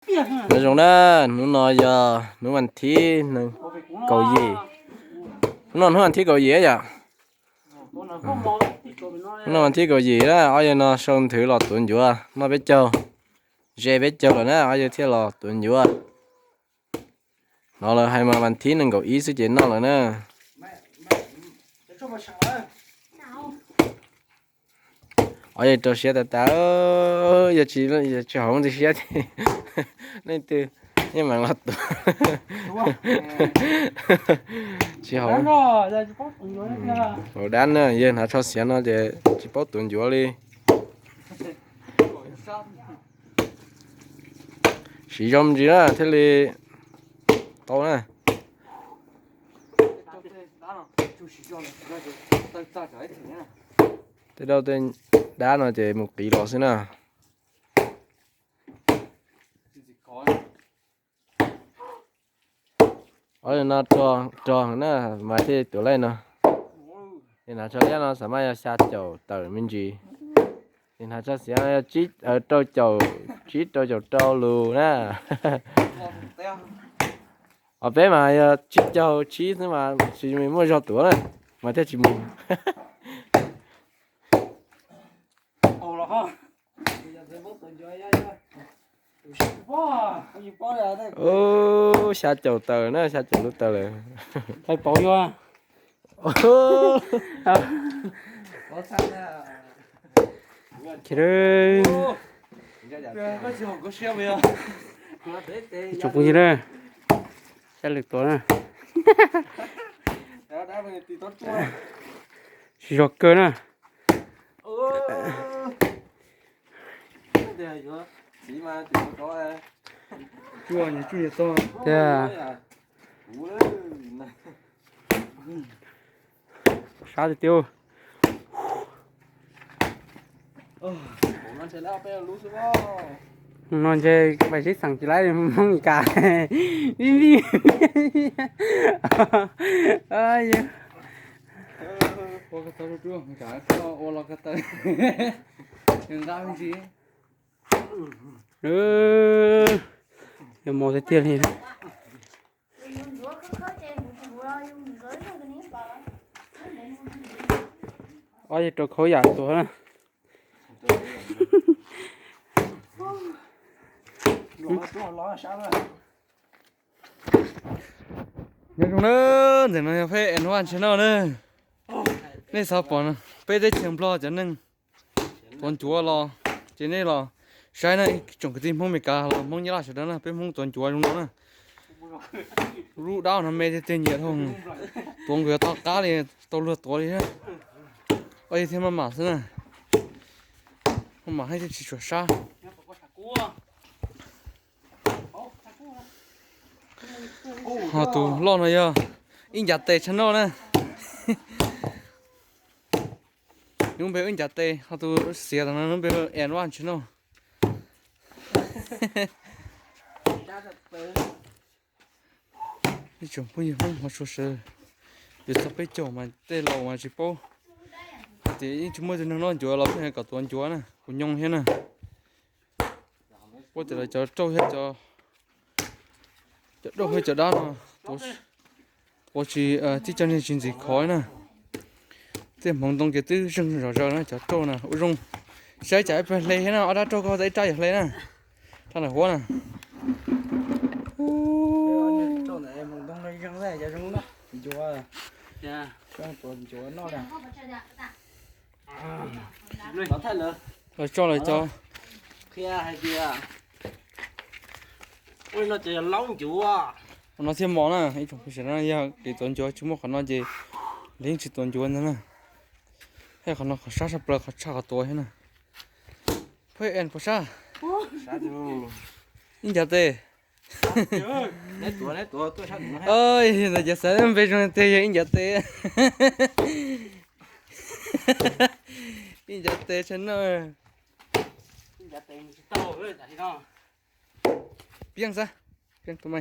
Nyob zoo na, hnub no yog hnub vas thib kaum yim. Hnub no hnub vas thib kaum yim yom. Hnub no vas thib kaum yim na, ob yawg no sau nthwv los tuav ncuav noj peb caug, ze peb caug lawm na, ob yawg thiaj los tuav ncuav. Hnov lawv hais mas vas thib nees nkaum ib xwb ces noj lawm na. Ob yawg rau siab tas tas, yog tsis, yog tsis haus ntxim siab ces leej twg yeej mam los tuav. Tsis haus, haus dab na, yawg hnav tsho xiav no ces tsis paub tuav ncuav li. Siv zog me ntsis na thiaj li tau na. Tej dauj tej dab no ces mus qiv los xwb na. Ob yawg no rog na mas thiaj tuav laij no. Ces hnav tsho liab no xav mas yog xya caum tawm me ntsis. Ces hnav tsho xiav no yog tsib, rau caum tsib rau caum rau lus na. Os peb mas yog tsib caug tsib xwb mas tsis muaj zog tuav na, mas thiaj tsis mus. Xya caum tawm na, xya caum lub tawm lawm. Pauv yuav. Tsoom phooj ywg na, sab lwm tuav na. Siv zog kawg na. Tiag. Sab tiag tiag. No ntshe pais sib xeem tsis laib Hmoob Mes Kas. Vij vij. Yog mos tiag tiag li. Ob yawg rau khaub yam tuav na. Nyob zoo na, ntawm no yog peb N one Channel na. Nej xav pom peb teb chaws Nplog cov neeg tuav ncuav los, ces nej los saib na, ib tsoom kwv tij Hmoob Mes Kas los Hmoob Nyab Laj sawv daws na, peb Hmoob tuav ncuav zoo no na. Lub dab no me tiag tiag, nyiam dhau, tuav nkaus yuav tau qab li, tau luag tuav li na. Ua li thiaj maj mam xwb na, maj mam thiaj tsis tshua sab. Ho tus loj no yog Ib Ncav Tes Channel na. Lub npe hu Ib Ncav Tes, ho tus xiav no lub npe hu N One Channel. Ib tsoom phooj ywg Hmoob hmov tshua sawv, yuav txog peb caug mas tej laus mas tsis paub, hais tias yeej tsis muaj tus neeg noj ncuav los pheej hais kom tuav ncuav na, kuv nyoo thiab na. Puab tias lawv cov rauj thiab cov, cov rauj thiab cov dab no ua tsis, tib co niag tsis ntxim khov na. Tej hmoov ntoo ces twb zeeg zom zaws na, cov rauj na ua zoo. Saib cas ib pliag hle thiab na, ob rab rauj ko tau ib rab yog hle na. Rab ntawm huab na. Lawv tso lawv cov, no thiaj mos na, ib tsoom phooj ywg na, yog kev tuav ncuav tsis muaj qhov no ces lawv yeej tsis tuav ncuav ntag na. Thiab qhov no qhov sab tshaj plaws, qhov tshaj qhov tuav thiab na. Pheej en puas sab? Ib Ncav Tes. Ntawd ces xav npe zoo tiag yog Ib Ncav Tes. Ib Ncav Tes Channel. Piaj xab, piaj tus me.